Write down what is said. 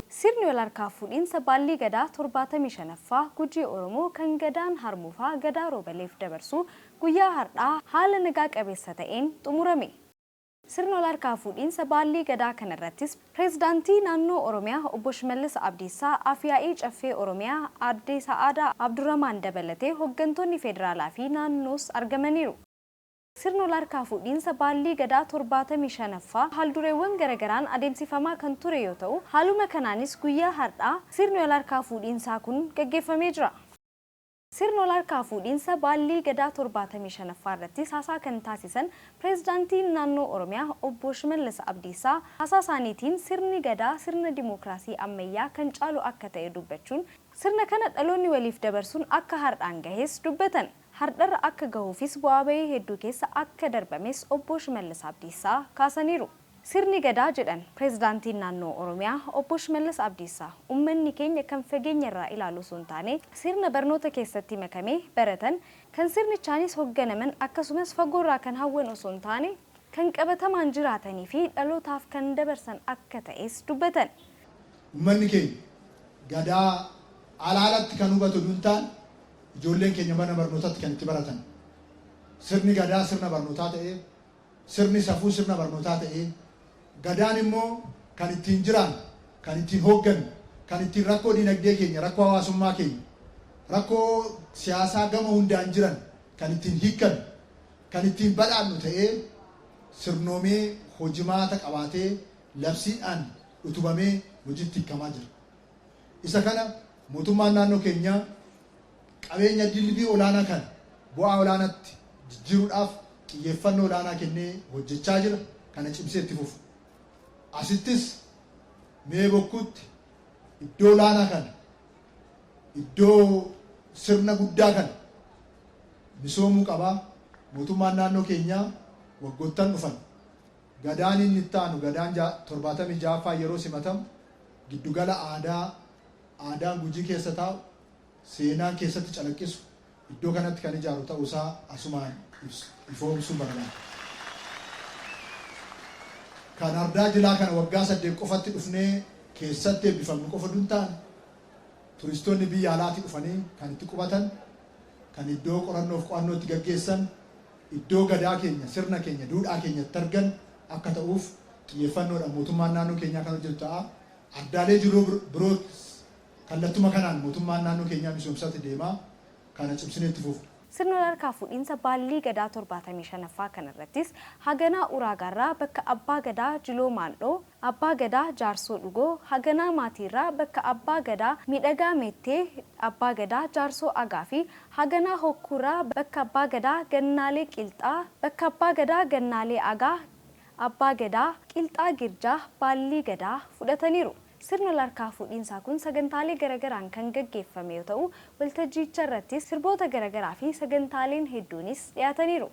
Sirni walharkaa fuudhiinsa Baallii Gadaa 75ffaa Gujii Oromoo kan Gadaan Harmuufaa Gadaa Roobaleef dabarsuu guyyaa hardhaa haala nagaa qabeessa ta'een xumurame. Sirna walharkaa fuudhiinsa Baallii Gadaa kanarrattis Pireezidaantii Naannoo Oromiyaa Obbo Shimallis Abdiissaa, Af-Yaa'ii Caffee Oromiyaa Aadde Sa'aadaa Abdurramaan dabalatee hoggantoonni Federaalaa fi naannoos argamaniiru. Sirna walharkaa fuudhiinsa Baallii Gadaa 75ffaa haaldureewwan garagaraan adeemsifamaa kan ture yoo ta'u, haaluma kanaanis guyyaa hardhaa sirni walharkaa fuudhiinsaa kun gaggeeffamee jira. Sirna walharkaa fuudhiinsa Baallii Gadaa 75ffaa irrattis haasaa kan taasisan Pireezidaantiin Naannoo Oromiyaa Obbo Shimallis Abdiisaa haasaa isaaniitiin sirni Gadaa sirna dimookiraasii ammayyaa kan caalu akka ta'e dubbachuun, sirna kana dhaloonni waliif dabarsuun akka hardhaan gahes dubbatan. Hardharra akka gahuufis bu'aa bahii hedduu keessa akka darbames Obbo Shimallis Abdiisaa kaasaniiru. Sirni Gadaa jedhan Pireezidaantiin Naannoo Oromiyaa Obbo Shimallis Abdiisaa, ummanni keenya kan fageenyarraa ilaalu osoo hin taane, sirna barnoota keessatti makamee baratan, kan sirnichaanis hogganaman akkasumas fagoorraa kan hawwan osoo hin taane, kan qabatamaan jiraatanii fi dhalootaaf kan dabarsan akka ta'es dubbatan. Ummanni keenya Gadaa alaalatti kan hubatu oduu hin taane, ijoolleen keenya mana barnootatti kan itti baratan. Sirni Gadaa sirna barnootaa ta'ee, sirni safuu sirna barnootaa ta'ee, Gadaan immoo kan ittiin jiraannu, kan ittiin hooggannu, kan ittiin rakkoo dinagdee keenya, rakkoo hawaasummaa keenya, rakkoo siyaasaa gama hundaan jiran kan ittiin hiikkannu, kan ittiin badhaadhnu ta'ee sirnoomee hojimaata qabaatee labsiidhaan utubamee hojiitti hiikkamaa jira. Isa kana mootummaan naannoo keenyaa qabeenya dilbii olaanaa kana bu'aa olaanaatti jijjiiruudhaaf xiyyeeffannoo olaanaa kennee hojjechaa jira. Kana cimsee itti fufa. Asittis Mee Bokkuutti iddoo olaanaa kana, iddoo sirna guddaa kana misoomuu qaba. Mootummaan naannoo keenyaa waggoottan dhufan Gadaan inni itti aanu Gadaan 76ffaan yeroo simatamu giddugala aadaa aadaan Gujii keessa taa'u, seenaan keessatti calaqqisu iddoo kanatti kan ijaaru ta'uusaa asumaan ifoomsuun barbaada. Kan Ardaa Jilaa kana waggaa 8 qofatti dhufnee keessatti eebbifamnu qofa utuu hin taane, turistoonni biyya alaatii dhufanii kan itti qubatan, kan iddoo qorannoof qo'annoo itti gaggeessan, iddoo Gadaa keenya, sirna keenya, duudhaa keenya itti argan akka ta'uuf xiyyeeffannoodhaan mootummaan naannoo keenyaa kan hojjetu ta'a. Ardaalee jiruu biroos kallattuma kanaan mootummaan naannoo keenyaa misoomsati deema. Kana cimsinee itti fufna. Sirna walharkaa fuudhiinsa Baallii Gadaa 75ffaa kanarrattis Haganaa Uraagaarraa bakka Abbaa Gadaa Jiloo Maandhoo, Abbaa Gadaa Jaarsoo Dhugoo, Haganaa Maatiirraa bakka Abbaa Gadaa Miidhagaa Meettee, Abbaa Gadaa Jaarsoo Agaa fi Haganaa Hokkuurraa bakka Abbaa Gadaa Gannaalee Qilxaa, bakka Abbaa Gadaa Gannaalee Agaa, Abbaa Gadaa Qilxaa Girjaa Baallii Gadaa fudhataniiru. Sirni walharkaa fuudhiinsaa kun sagantaalee garagaraan kan gaggeeffame yoo ta'u, waltajjiicharrattis sirboota garagaraa fi sagantaaleen hedduunis dhiyaataniiru.